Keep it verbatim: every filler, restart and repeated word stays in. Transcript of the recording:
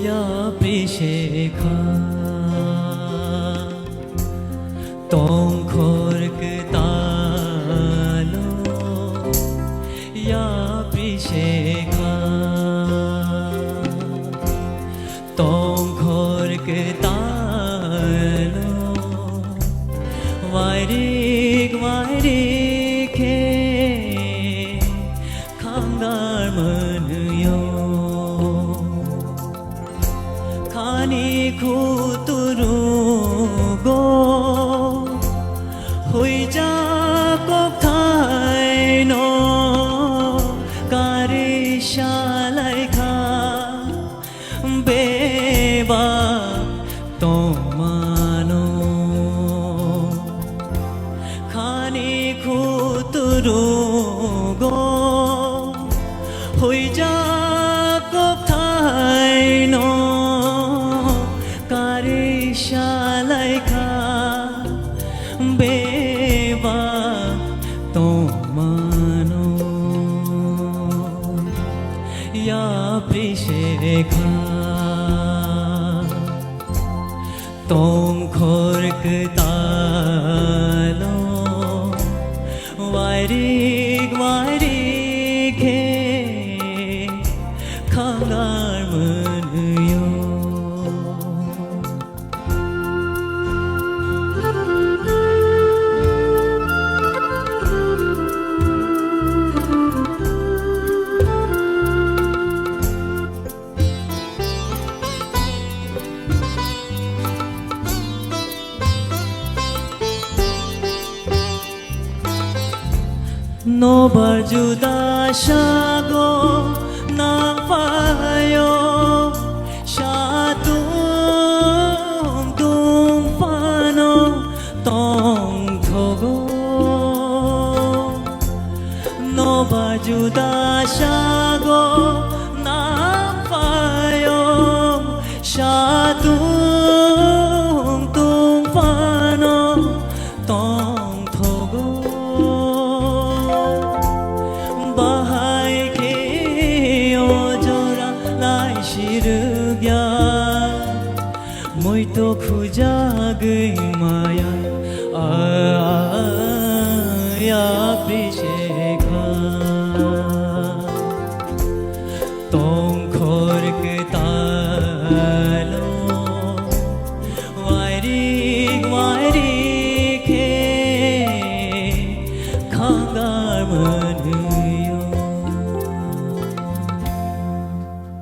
Yapri shekha tongkhor kwtalo, yapri shekha tongkhor kwtalo, wairik wairik khe khangar mwnwio. Khani khuturugo huijak kokthaino kari salaikha beba tongmano. Khani khuturugo huijak kokthaino kari salaikha beba tongmano. Yapri shekha tongkhor kwtalo, wairik wairik khe khangar mwnwio. Nobar juda sago nangphaio, satung tungphano tongthogo. Nobar juda sago nangphaio, satung tungphano tongthogo. Bahai khe o jora lai sirwkya, muito khujagwi maya, a, a, yapri se